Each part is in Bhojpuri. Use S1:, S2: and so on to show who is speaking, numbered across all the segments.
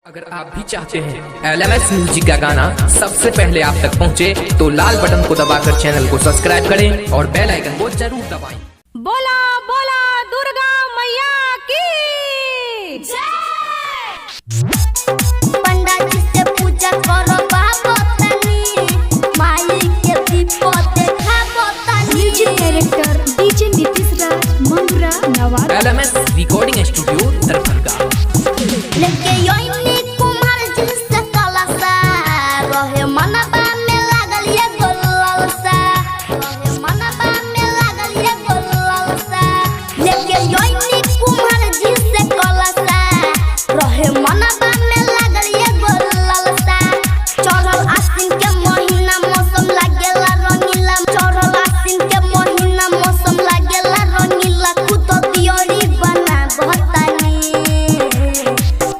S1: अगर आप भी चाहते हैं एल एम एस म्यूजिक का गाना सबसे पहले आप तक पहुंचे, तो लाल बटन को दबाकर चैनल को सब्सक्राइब करें और बेल आइकन को जरूर दबाएं।
S2: बोला बोला दुर्गा मैया की
S3: पंडा जी से पूजा करो बाबो तनी, माई के दीप देखाबो तनी।
S4: Music director DJ Nitish Raj Mangra Nawada.
S1: L M S recording studio, Darbhanga.
S3: लेके योनी कुमार जी से कलसा, रहे मनबा में लागल ये गोललसा, रहे मनबा में लागल ये गोललसा। लेके योनी कुमार जी से कलसा, रहे मनबा में लागल ये गोललसा। चढ़ल आश्विन के महीना मौसम लागेला रंगीला, चढ़ल आश्विन के महीना मौसम लागेला रंगीला। खुद दियोरी बना बहतानी,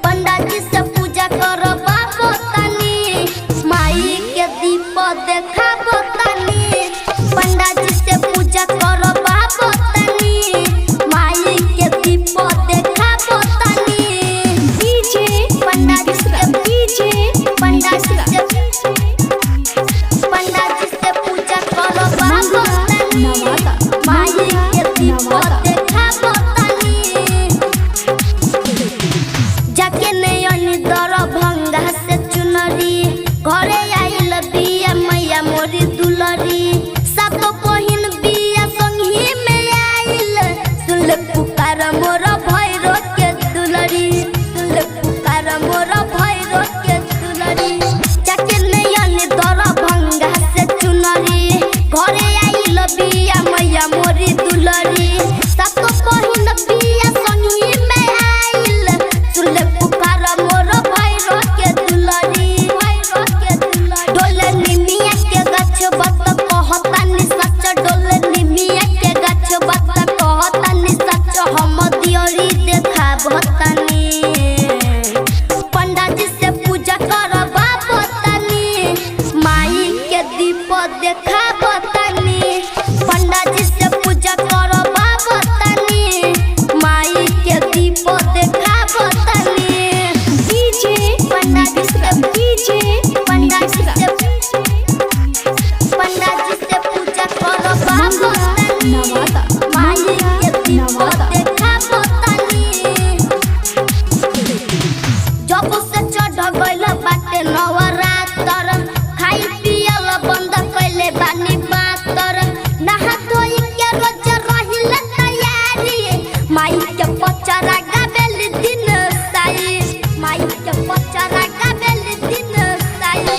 S3: पंडा जी से पूजा करो बाबो तनी, माई के दीप देखाबो तनी। पंडा जी से पूजा करो बाबो तनी, माई के दीप देखाबो तनी।
S4: डीजे
S3: पंडा जी
S4: नीतीश
S3: से
S4: राज, डीजे
S3: पंडा
S4: नीतीश
S3: जी
S4: राज
S3: से, पंडा जी से पूजा करो बाबो
S4: मंगरा
S3: तनी,
S4: नवादा,
S3: माई के
S4: मंगरा
S3: दीप
S4: नवादा।
S3: देखाबो तनी। जाके नयन दरभंगा से चुनरी, घरे आइल बिया मैया मोरी दुलरी। सातो बहिन बिया संगी में आइल, सुनले पुकार मोर भैरो के दुलरी, सुनले पुकार मोर भैरो के दुलरी। जाके नयन दरभंगा से चुनरी, घरे आइल बिया मैया मोरी दुलरी। सातो बहिन बिया संगी में आइल, सुनले पुकार मोर भैरो के दुलरी, भैरो के दुलरी। डोले निमिया के गाछ बत कहतानी सच, डोले निमिया के गाछ बत कहतानी सच। हम दियोरी देखाबतानी, पंडा जी से पूजा कर बाबतानी, माई के दीप देखाबतानी। पंडा जी से पूजा कर बाबतानी, माई के दीप देखाबतानी।
S4: डीजे
S3: पंडा जी
S4: नीतीश
S3: से
S4: राज, डीजे
S3: पंडा
S4: नीतीश
S3: जी
S4: राज
S3: से, पंडा जी से पूजा करो
S4: मंगरा
S3: बाबतानी,
S4: नवादा,
S3: माई
S4: मंगरा
S3: के दीप
S4: नवादा।
S3: देखाबतानी। जब से चढ़ गइल बाटे नवरातर, खाई पियल बंद कइले बानी पातर। नहा धोई के रोज रहिल तैयारी, माई के पचरा गाबेल दिन साई, माई के पचरा गाबेल दिन साई।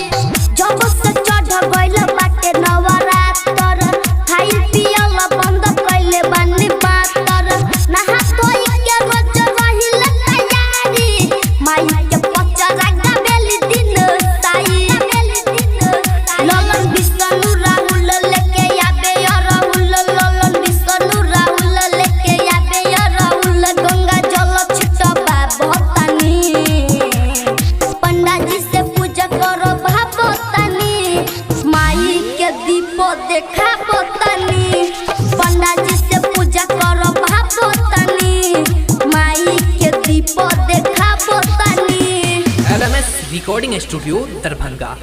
S3: जब से चढ़ गइल बाटे नवरातर, खाई पियल बंद कइले बानी पातर। नहा धोई के रोज रहिल तैयारी, माई के पचरा गाबेल दिन साई। ललन विष्णु राहुल लेके आबे राहुल, ललन विष्णु राहुल लेके आबे राहुल। गंगा जल छिटबा बहतानी, पंडा जी से पूजा करो भाबतानी, माई के दीप देखाबतानी। पंडा जी से पूजा करो भाबतानी, माई के दीप देखाबतानी।
S1: L M S recording studio, Darbhanga.